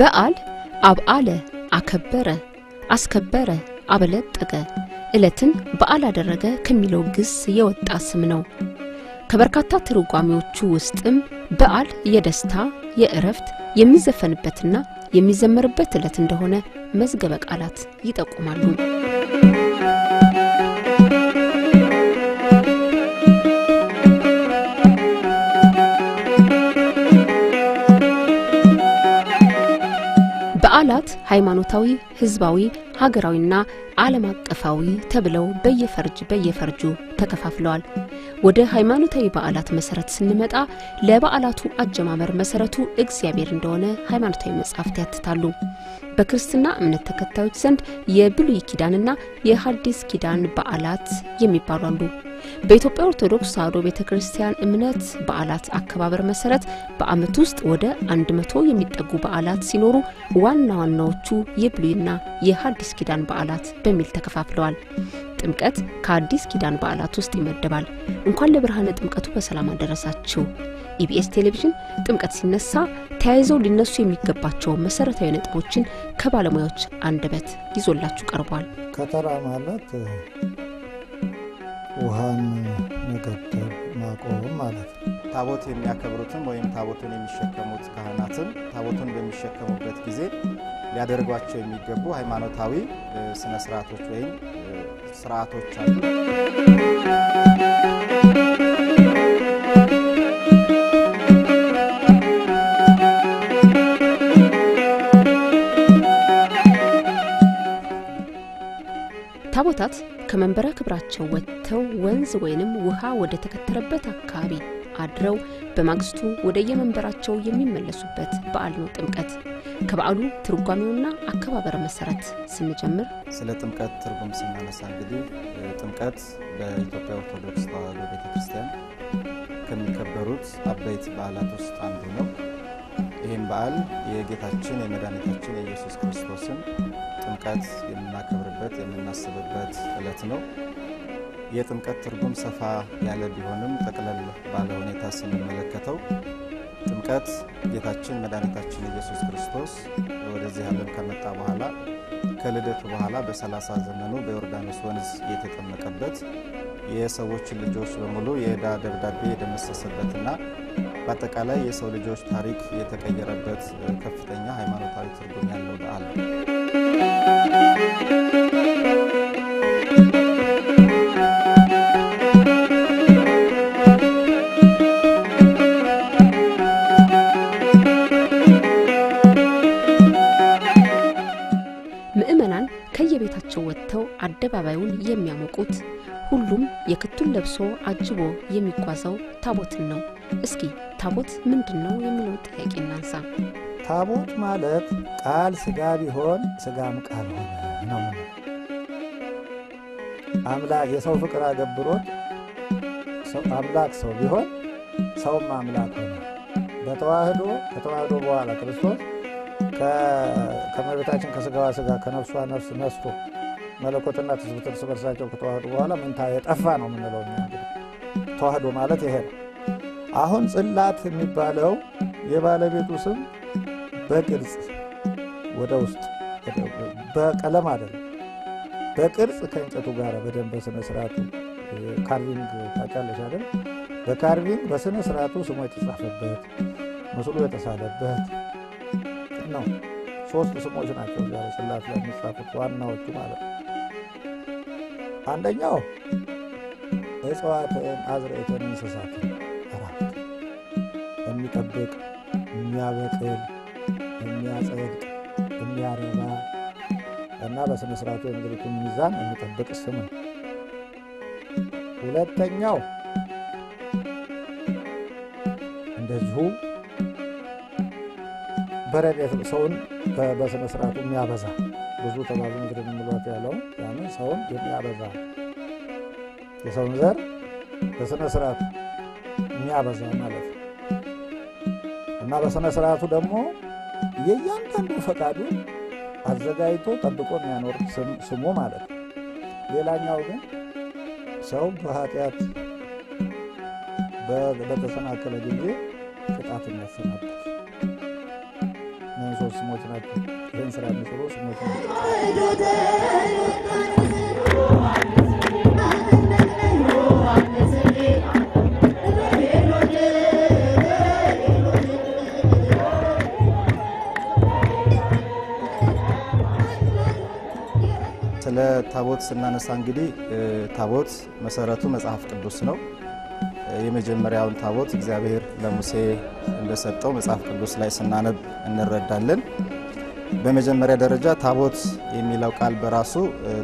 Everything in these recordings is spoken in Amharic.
በዓል አብዓለ አከበረ አስከበረ አበለጠገ ዕለትን በዓል አደረገ ከሚለው ግስ የወጣ ስም ነው። ከበርካታ ትርጓሜዎቹ ውስጥም በዓል የደስታ የእረፍት የሚዘፈንበትና የሚዘመርበት ዕለት እንደሆነ መዝገበ ቃላት ይጠቁማሉ። በዓላት ሃይማኖታዊ፣ ህዝባዊ፣ ሀገራዊና ዓለም አቀፋዊ ተብለው በየፈርጁ ተከፋፍለዋል። ወደ ሃይማኖታዊ በዓላት መሰረት ስንመጣ ለበዓላቱ አጀማመር መሰረቱ እግዚአብሔር እንደሆነ ሃይማኖታዊ መጻሕፍት ያትታሉ። በክርስትና እምነት ተከታዮች ዘንድ የብሉይ ኪዳንና የሐዲስ ኪዳን በዓላት የሚባሉ አሉ። በኢትዮጵያ ኦርቶዶክስ ተዋሕዶ ቤተክርስቲያን እምነት በዓላት አከባበር መሰረት በዓመት ውስጥ ወደ 100 የሚጠጉ በዓላት ሲኖሩ ዋና ዋናዎቹ የብሉይና የሐዲስ ኪዳን በዓላት በሚል ተከፋፍለዋል። ጥምቀት ከአዲስ ኪዳን በዓላት ውስጥ ይመደባል። እንኳን ለብርሃነ ጥምቀቱ በሰላም አደረሳችሁ። ኢቢኤስ ቴሌቪዥን ጥምቀት ሲነሳ ተያይዘው ሊነሱ የሚገባቸው መሰረታዊ ነጥቦችን ከባለሙያዎች አንደበት ይዞላችሁ ቀርቧል። ከተራ ማለት ውሃን መገደብ ማቆም ማለት ነው። ታቦት የሚያከብሩትም ወይም ታቦቱን የሚሸከሙት ካህናትም ታቦቱን በሚሸከሙበት ጊዜ ሊያደርጓቸው የሚገቡ ሃይማኖታዊ ስነ ስርዓቶች ወይም ስርዓቶች አሉ። ታቦታት ከመንበረ ክብራቸው ወጥተው ወንዝ ወይንም ውሃ ወደ ተከተረበት አካባቢ አድረው በማግስቱ ወደ የመንበራቸው የሚመለሱበት በዓል ነው ጥምቀት። ከበዓሉ ትርጓሜውና አከባበር መሰረት ስንጀምር ስለ ጥምቀት ትርጉም ስናነሳ እንግዲህ ጥምቀት በኢትዮጵያ ኦርቶዶክስ ተዋሕዶ ቤተክርስቲያን ከሚከበሩት አበይት በዓላት ውስጥ አንዱ ነው። ይህም በዓል የጌታችን የመድኃኒታችን የኢየሱስ ክርስቶስን ጥምቀት የምናከብርበት የምናስብበት ዕለት ነው። የጥምቀት ትርጉም ሰፋ ያለ ቢሆንም ጠቅለል ባለ ሁኔታ ስንመለከተው ጥምቀት ጌታችን መድኃኒታችን ኢየሱስ ክርስቶስ ወደዚህ ዓለም ከመጣ በኋላ ከልደቱ በኋላ በ30 ዘመኑ በዮርዳኖስ ወንዝ የተጠመቀበት የሰዎችን ልጆች በሙሉ የዕዳ ደብዳቤ የደመሰሰበትና በአጠቃላይ የሰው ልጆች ታሪክ የተቀየረበት ከፍተኛ ሃይማኖታዊ ትርጉም ያለው በዓል ነው። ምእመናን ከየቤታቸው ወጥተው አደባባዩን የሚያሞቁት ሁሉም የክቱን ለብሶ አጅቦ የሚጓዘው ታቦትን ነው። እስኪ ታቦት ምንድነው የሚለው ጥያቄ እናንሳ። ታቦት ማለት ቃል ስጋ ቢሆን ስጋም ቃል ሆነ ነው። አምላክ የሰው ፍቅር አገብሮት አምላክ ሰው ቢሆን ሰውም አምላክ ሆነ። በተዋህዶ ከተዋህዶ በኋላ ክርስቶስ ከመቤታችን ከስጋዋ ስጋ ከነፍሷ ነፍስ ነስቶ መለኮትና ትስብእት እርስ በርሳቸው ከተዋህዱ በኋላ ምንታ የጠፋ ነው የምንለው እኛ። እንግዲህ ተዋህዶ ማለት ይሄ ነው። አሁን ጽላት የሚባለው የባለቤቱ ስም በቅርጽ ወደ ውስጥ በቀለም አይደለም፣ በቅርጽ ከእንጨቱ ጋር በደንብ በስነ ስርዓቱ carving ታውቂያለሽ አይደል? በ carving በስነ ስርዓቱ ስሙ የተጻፈበት ምስሉ የተሳለበት ነው። ሶስት ስሞች ናቸው ዛሬ ጽላት ላይ የሚጻፉት ዋናዎቹ ማለት ነው። አንደኛው እጽዋትን፣ አዝርዕትን፣ እንስሳትን ራቅ የሚጠብቅ የሚያበቅል የሚያጸድቅ የሚያረባ እና በስነ ስርዓቱ የምድሪቱን ሚዛን የሚጠብቅ ስም ነው። ሁለተኛው እንደዚሁ በረድኤት ሰውን በስነ ስርዓቱ የሚያበዛ ብዙ ተባዙ ምድር የምንሏት ያለው ያንን ሰውን የሚያበዛ የሰውን ዘር በስነ ስርዓቱ የሚያበዛ ማለት ነው። እና በስነ ስርዓቱ ደግሞ የእያንዳንዱ ፈቃዱ አዘጋጅቶ ጠብቆ የሚያኖር ስሙ ማለት ነው። ሌላኛው ግን ሰው በኃጢአት በተሰናከለ ጊዜ ቅጣት የሚያሰናበት ሌሎች ስሞች ናቸው። ይህን ስራ የሚሰሩ ስሞች ናቸው። ስለ ታቦት ስናነሳ እንግዲህ ታቦት መሰረቱ መጽሐፍ ቅዱስ ነው። የመጀመሪያውን ታቦት እግዚአብሔር ለሙሴ እንደሰጠው መጽሐፍ ቅዱስ ላይ ስናነብ እንረዳለን። በመጀመሪያ ደረጃ ታቦት የሚለው ቃል በራሱ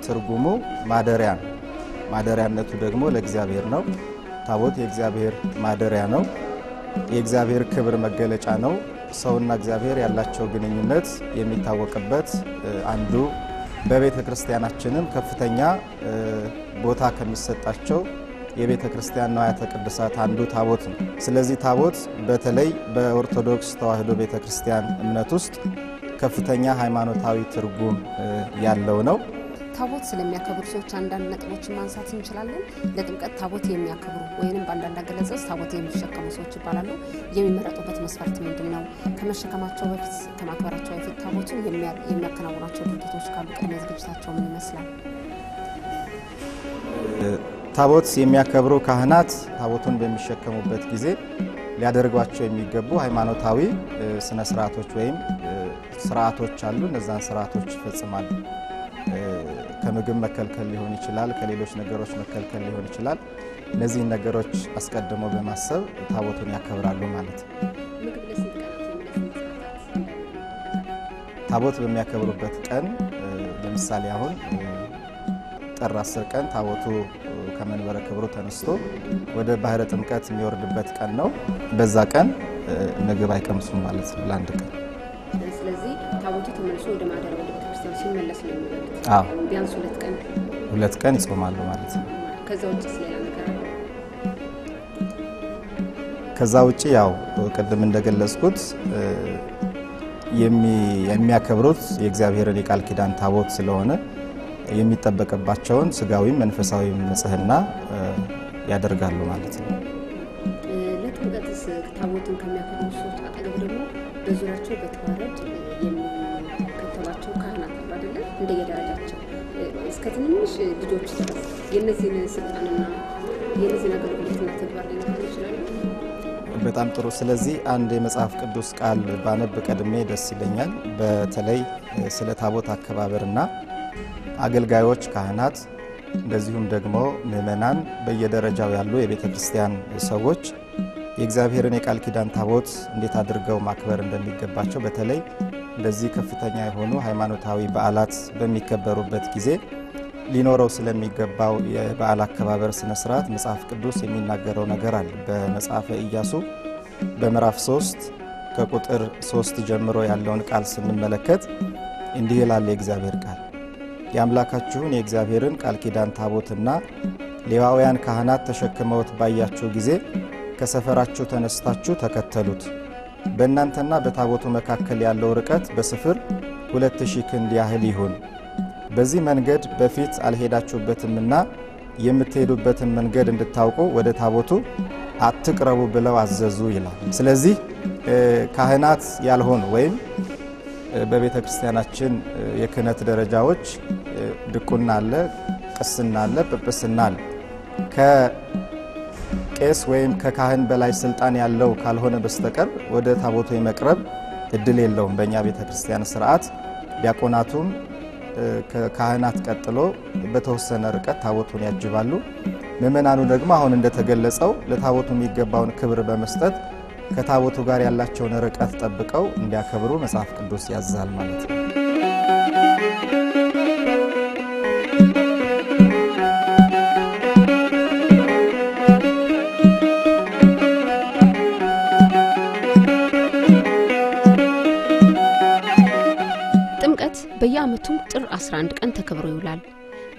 ትርጉሙ ማደሪያ ነው። ማደሪያነቱ ደግሞ ለእግዚአብሔር ነው። ታቦት የእግዚአብሔር ማደሪያ ነው። የእግዚአብሔር ክብር መገለጫ ነው። ሰውና እግዚአብሔር ያላቸው ግንኙነት የሚታወቅበት አንዱ በቤተ ክርስቲያናችንም ከፍተኛ ቦታ ከሚሰጣቸው የቤተ ክርስቲያን ንዋያተ ቅድሳት አንዱ ታቦት ነው። ስለዚህ ታቦት በተለይ በኦርቶዶክስ ተዋሕዶ ቤተ ክርስቲያን እምነት ውስጥ ከፍተኛ ሃይማኖታዊ ትርጉም ያለው ነው። ታቦት ስለሚያከብሩ ሰዎች አንዳንድ ነጥቦችን ማንሳት እንችላለን። ለጥምቀት ታቦት የሚያከብሩ ወይንም በአንዳንድ አገላለጽ ታቦት የሚሸከሙ ሰዎች ይባላሉ። የሚመረጡበት መስፈርት ምንድን ነው? ከመሸከማቸው በፊት ከማክበራቸው በፊት ታቦቱን የሚያከናውኗቸው ድርጊቶች ካሉ ቅድመ ዝግጅታቸው ምን ይመስላል? ታቦት የሚያከብሩ ካህናት ታቦቱን በሚሸከሙበት ጊዜ ሊያደርጓቸው የሚገቡ ሃይማኖታዊ ስነ ስርዓቶች ወይም ስርዓቶች አሉ። እነዛን ስርዓቶች ይፈጽማሉ። ከምግብ መከልከል ሊሆን ይችላል፣ ከሌሎች ነገሮች መከልከል ሊሆን ይችላል። እነዚህን ነገሮች አስቀድሞ በማሰብ ታቦቱን ያከብራሉ ማለት ነው። ምግብ ለስንት ቀናት ወይም ለስንት ሰዓታት? ታቦት በሚያከብሩበት ቀን ለምሳሌ አሁን ጥር 10 ቀን ታቦቱ ከመንበረ ክብሩ ተነስቶ ወደ ባህረ ጥምቀት የሚወርድበት ቀን ነው። በዛ ቀን ምግብ አይቀምሱም ማለት ነው ለአንድ ቀን። ስለዚህ ታቦቱ ተመልሶ ወደ ማደሪያው ወደ ቤተክርስቲያን ሲመለስ ነው የሚበሉት። አዎ፣ ቢያንስ 2 ቀን። 2 ቀን ይጾማሉ ማለት ነው። ከዛ ውጭ ሌላ ነገር አለ? ከዛ ውጭ ያው ቅድም እንደገለጽኩት የሚያከብሩት የእግዚአብሔርን የቃል ኪዳን ታቦት ስለሆነ የሚጠበቅባቸውን ስጋዊም መንፈሳዊም ንጽሕና ያደርጋሉ ማለት ነው። ለጥምቀትስ ታቦትን ከሚያከብሩ ሰዎች አጠገብ ደግሞ በዙሪያቸው በተዋረድ የሚከተሏቸው ካህናት አሉ አይደለ? እንደየደረጃቸው እስከ ትንንሽ ልጆች ድረስ የእነዚህን ስልጣንና የእነዚህን አገልግሎትና ተግባር ሊነግሩን ይችላሉ? በጣም ጥሩ። ስለዚህ አንድ የመጽሐፍ ቅዱስ ቃል ባነብ ቀድሜ ደስ ይለኛል። በተለይ ስለ ታቦት አከባበርና አገልጋዮች ካህናት፣ እንደዚሁም ደግሞ ምእመናን፣ በየደረጃው ያሉ የቤተ ክርስቲያን ሰዎች የእግዚአብሔርን የቃል ኪዳን ታቦት እንዴት አድርገው ማክበር እንደሚገባቸው በተለይ እንደዚህ ከፍተኛ የሆኑ ሃይማኖታዊ በዓላት በሚከበሩበት ጊዜ ሊኖረው ስለሚገባው የበዓል አከባበር ስነ ስርዓት መጽሐፍ ቅዱስ የሚናገረው ነገር አለ። በመጽሐፈ ኢያሱ በምዕራፍ 3 ከቁጥር 3 ጀምሮ ያለውን ቃል ስንመለከት እንዲህ ይላል የእግዚአብሔር ቃል፣ የአምላካችሁን የእግዚአብሔርን ቃል ኪዳን ታቦትና ሌዋውያን ካህናት ተሸክመውት ባያችሁ ጊዜ ከሰፈራችሁ ተነስታችሁ ተከተሉት። በእናንተና በታቦቱ መካከል ያለው ርቀት በስፍር 2000 ክንድ ያህል ይሁን። በዚህ መንገድ በፊት አልሄዳችሁበትምና የምትሄዱበትን መንገድ እንድታውቁ ወደ ታቦቱ አትቅረቡ ብለው አዘዙ ይላል። ስለዚህ ካህናት ያልሆኑ ወይም በቤተ ክርስቲያናችን የክህነት ደረጃዎች ድቁና አለ፣ ቅስና አለ፣ ጵጵስና አለ። ከቄስ ወይም ከካህን በላይ ስልጣን ያለው ካልሆነ በስተቀር ወደ ታቦቱ የመቅረብ እድል የለውም። በእኛ ቤተ ክርስቲያን ስርዓት ዲያቆናቱም ከካህናት ቀጥሎ በተወሰነ ርቀት ታቦቱን ያጅባሉ። ምእመናኑ ደግሞ አሁን እንደተገለጸው ለታቦቱ የሚገባውን ክብር በመስጠት ከታቦቱ ጋር ያላቸውን ርቀት ጠብቀው እንዲያከብሩ መጽሐፍ ቅዱስ ያዛል ማለት ነው። ጥምቀት በየዓመቱ ጥር 11 ቀን ተከብሮ ይውላል።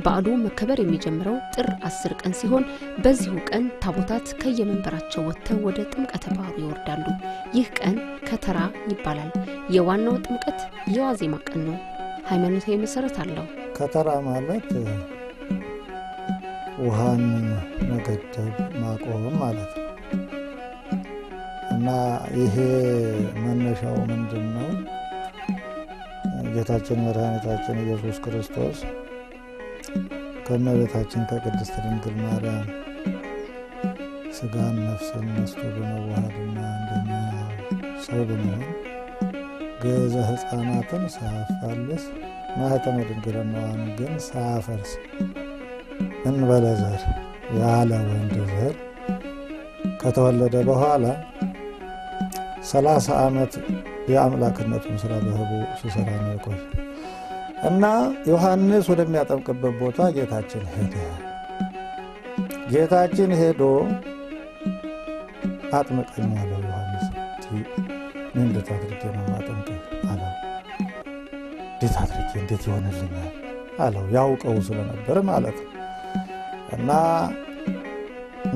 በዓሉ መከበር የሚጀምረው ጥር 10 ቀን ሲሆን በዚሁ ቀን ታቦታት ከየመንበራቸው ወጥተው ወደ ጥምቀተ ባህሩ ይወርዳሉ። ይህ ቀን ከተራ ይባላል። የዋናው ጥምቀት የዋዜማ ቀን ነው። ሃይማኖታዊ መሰረት አለው። ከተራ ማለት ውሃን መገደብ ማቆም ማለት ነው እና ይሄ መነሻው ምንድን ነው? ጌታችን መድኃኒታችን ኢየሱስ ክርስቶስ ከእመቤታችን ከቅድስት ድንግል ማርያም ስጋን ነፍስን ነስቶ በመዋሃድና እንደኛ ሰው በመሆን ግዕዘ ሕፃናትን ሳያፋልስ ማኅተመ ድንግልናዋን ግን ሳያፈርስ እንበለ ዘር ያለ ወንድ ዘር ከተወለደ በኋላ 30 ዓመት የአምላክነቱን ስራ በህቡ ሲሰራ ነው የቆየ እና ዮሐንስ ወደሚያጠምቅበት ቦታ ጌታችን ሄደ። ጌታችን ሄዶ አጥምቀኝ አለው። ዮሐንስ እኔ እንዴት አድርጌ ነው ማጠምቅህ አለው። እንዴት አድርጌ እንዴት ይሆንልኛል አለው። ያውቀው ስለነበር ማለት ነው። እና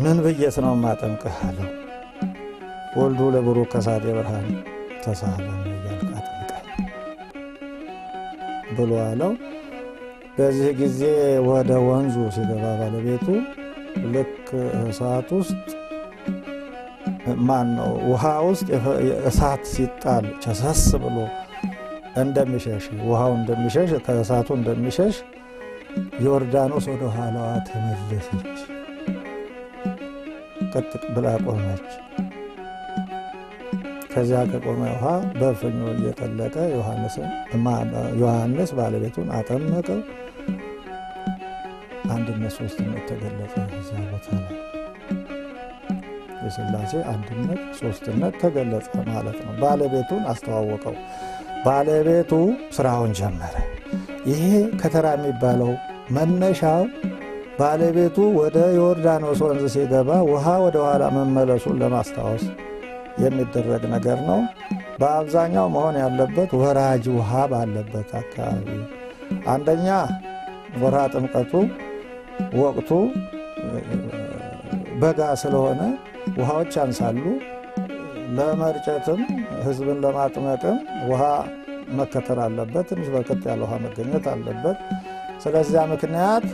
ምን ብዬስ ነው ማጠምቅህ አለው። ወልዱ ለብሩክ ከሳቴ ብርሃን ተሳለም እያልክ አጥምቀኝ ብሎ አለው። በዚህ ጊዜ ወደ ወንዙ ሲገባ ባለቤቱ ልክ እሳት ውስጥ ማን ነው ውሃ ውስጥ እሳት ሲጣል ቸሰስ ብሎ እንደሚሸሽ ውሃው እንደሚሸሽ ከእሳቱ እንደሚሸሽ ዮርዳኖስ ወደ ኋላዋ ተመለሰች፣ ቀጥ ብላ ቆመች። ከዚያ ከቆመ ውሃ በፍኙ እየጠለቀ ዮሐንስ ባለቤቱን አጠመቀው። አንድነት ሶስትነት ተገለጸ። እዚያ ቦታ ላይ የሥላሴ አንድነት ሶስትነት ተገለጸ ማለት ነው። ባለቤቱን አስተዋወቀው። ባለቤቱ ስራውን ጀመረ። ይሄ ከተራ የሚባለው መነሻው ባለቤቱ ወደ ዮርዳኖስ ወንዝ ሲገባ ውሃ ወደ ኋላ መመለሱን ለማስታወስ የሚደረግ ነገር ነው። በአብዛኛው መሆን ያለበት ወራጅ ውሃ ባለበት አካባቢ፣ አንደኛ ወርሃ ጥምቀቱ ወቅቱ በጋ ስለሆነ ውሃዎች ያንሳሉ። ለመርጨትም ሕዝብን ለማጥመቅም ውሃ መከተል አለበት። ትንሽ በርከት ያለ ውሃ መገኘት አለበት። ስለዚያ ምክንያት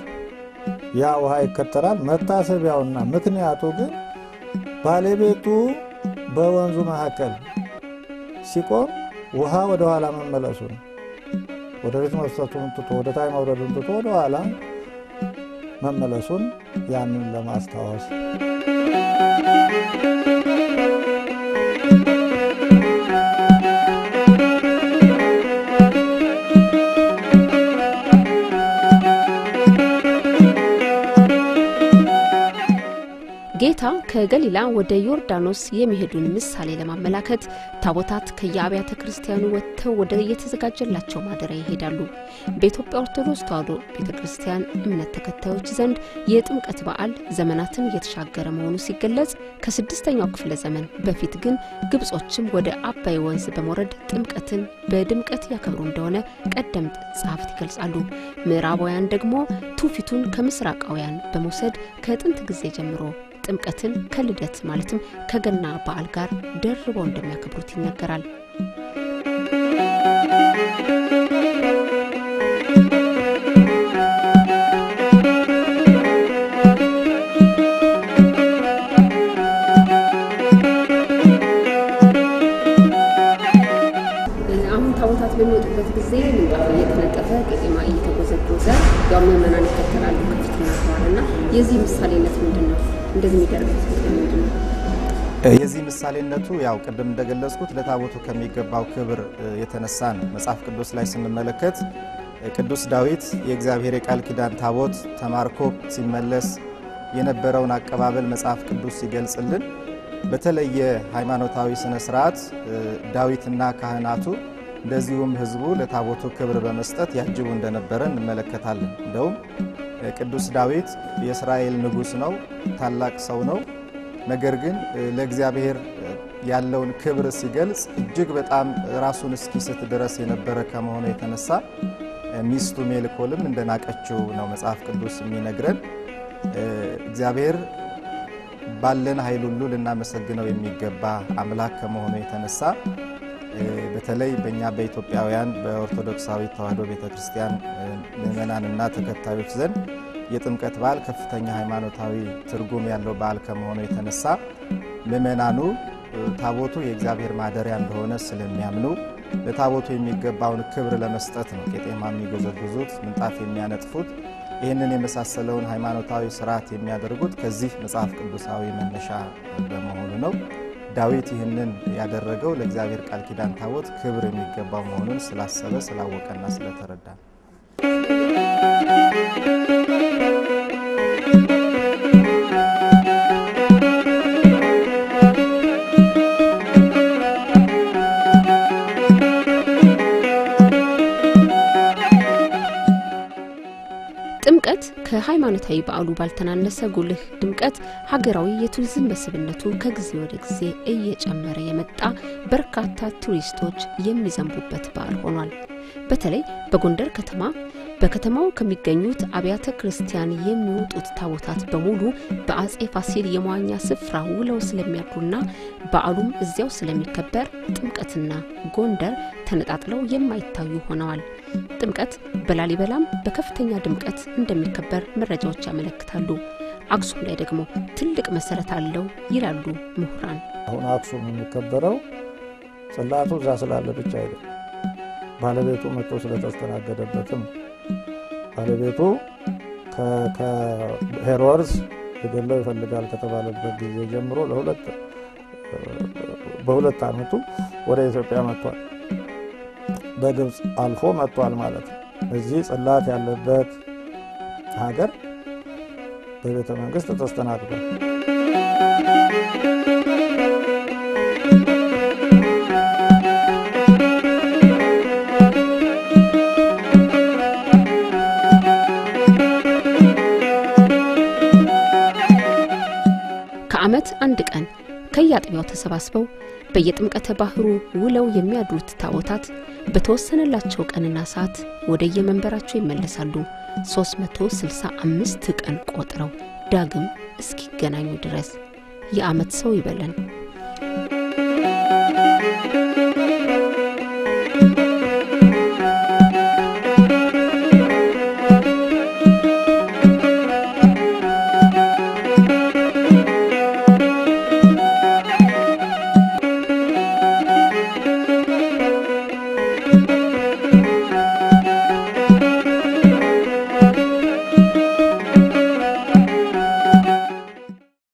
ያ ውሃ ይከተላል። መታሰቢያውና ምክንያቱ ግን ባለቤቱ በወንዙ መካከል ሲቆም ውሃ ወደ ኋላ መመለሱን ወደ ፊት መፍሰቱን ትቶ ወደ ታች መውረዱን ትቶ ወደ ኋላ መመለሱን ያንን ለማስታወስ። ጌታ ከገሊላ ወደ ዮርዳኖስ የሚሄዱን ምሳሌ ለማመላከት ታቦታት ከየአብያተ ክርስቲያኑ ወጥተው ወደ የተዘጋጀላቸው ማደሪያ ይሄዳሉ። በኢትዮጵያ ኦርቶዶክስ ተዋሕዶ ቤተክርስቲያን እምነት ተከታዮች ዘንድ የጥምቀት በዓል ዘመናትን እየተሻገረ መሆኑ ሲገለጽ፣ ከ6ኛው ክፍለ ዘመን በፊት ግን ግብጾችም ወደ አባይ ወንዝ በመውረድ ጥምቀትን በድምቀት ያከብሩ እንደሆነ ቀደምት ጸሐፍት ይገልጻሉ። ምዕራባውያን ደግሞ ትውፊቱን ከምስራቃውያን በመውሰድ ከጥንት ጊዜ ጀምሮ ጥምቀትን ከልደት ማለትም ከገና በዓል ጋር ደርበው እንደሚያከብሩት ይነገራል። አሁን ታቦታት በሚወጡበት ጊዜ ምንጣፍ እየተነጠፈ ቄጤማ እየተጎዘጎዘ ያው ምዕመናን ይከተላሉ ከፊትና ከኋላ እና የዚህ ምሳሌነት ምንድን ነው? እንደዚህ የሚደረግበት ምክንያት ምንድን ነው? የዚህ ምሳሌነቱ ያው ቅድም እንደገለጽኩት ለታቦቱ ከሚገባው ክብር የተነሳ ነው። መጽሐፍ ቅዱስ ላይ ስንመለከት ቅዱስ ዳዊት የእግዚአብሔር የቃል ኪዳን ታቦት ተማርኮ ሲመለስ የነበረውን አቀባበል መጽሐፍ ቅዱስ ሲገልጽልን በተለየ ሃይማኖታዊ ስነ ስርዓት ዳዊትና ካህናቱ እንደዚሁም ሕዝቡ ለታቦቱ ክብር በመስጠት ያጅቡ እንደነበረ እንመለከታለን። እንደውም ቅዱስ ዳዊት የእስራኤል ንጉሥ ነው፣ ታላቅ ሰው ነው። ነገር ግን ለእግዚአብሔር ያለውን ክብር ሲገልጽ እጅግ በጣም ራሱን እስኪስት ድረስ የነበረ ከመሆኑ የተነሳ ሚስቱ ሜልኮልም እንደናቀችው ነው መጽሐፍ ቅዱስ የሚነግረን። እግዚአብሔር ባለን ኃይል ሁሉ ልናመሰግነው የሚገባ አምላክ ከመሆኑ የተነሳ በተለይ በእኛ በኢትዮጵያውያን በኦርቶዶክሳዊ ተዋሕዶ ቤተክርስቲያን ምዕመናንና ተከታዮች ዘንድ የጥምቀት በዓል ከፍተኛ ሃይማኖታዊ ትርጉም ያለው በዓል ከመሆኑ የተነሳ ምዕመናኑ ታቦቱ የእግዚአብሔር ማደሪያ እንደሆነ ስለሚያምኑ ለታቦቱ የሚገባውን ክብር ለመስጠት ነው ቄጤማ የሚጎዘጉዙት፣ ምንጣፍ የሚያነጥፉት፣ ይህንን የመሳሰለውን ሃይማኖታዊ ስርዓት የሚያደርጉት ከዚህ መጽሐፍ ቅዱሳዊ መነሻ በመሆኑ ነው። ዳዊት ይህንን ያደረገው ለእግዚአብሔር ቃል ኪዳን ታቦት ክብር የሚገባው መሆኑን ስላሰበ፣ ስላወቀና ስለተረዳ ነው። ጥምቀት ከሃይማኖታዊ በዓሉ ባልተናነሰ ጉልህ ድምቀት ሀገራዊ የቱሪዝም መስህብነቱ ከጊዜ ወደ ጊዜ እየጨመረ የመጣ፣ በርካታ ቱሪስቶች የሚዘንቡበት በዓል ሆኗል። በተለይ በጎንደር ከተማ በከተማው ከሚገኙት አብያተ ክርስቲያን የሚወጡት ታቦታት በሙሉ በአጼ ፋሲል የመዋኛ ስፍራ ውለው ስለሚያድሩና በዓሉም እዚያው ስለሚከበር ጥምቀትና ጎንደር ተነጣጥለው የማይታዩ ሆነዋል። ጥምቀት በላሊበላም በከፍተኛ ድምቀት እንደሚከበር መረጃዎች ያመለክታሉ። አክሱም ላይ ደግሞ ትልቅ መሰረት አለው ይላሉ ምሁራን። አሁን አክሱም የሚከበረው ጽላቱ እዛ ስላለ ብቻ አይደለም፣ ባለቤቱ መጥቶ ስለተስተናገደበትም። ባለቤቱ ከሄሮድስ ሊገድለው ይፈልጋል ከተባለበት ጊዜ ጀምሮ በ2 ዓመቱ ወደ ኢትዮጵያ መጥቷል። በግብፅ አልፎ መጥቷል ማለት ነው። እዚህ ጽላት ያለበት ሀገር በቤተ መንግስት ተስተናግዷል። ከዓመት አንድ ቀን ከየአጥቢያው ተሰባስበው በየጥምቀተ ባህሩ ውለው የሚያድሩት ታቦታት በተወሰነላቸው ቀንና ሰዓት ወደየመንበራቸው ይመለሳሉ። 365 ቀን ቆጥረው ዳግም እስኪገናኙ ድረስ የዓመት ሰው ይበለን።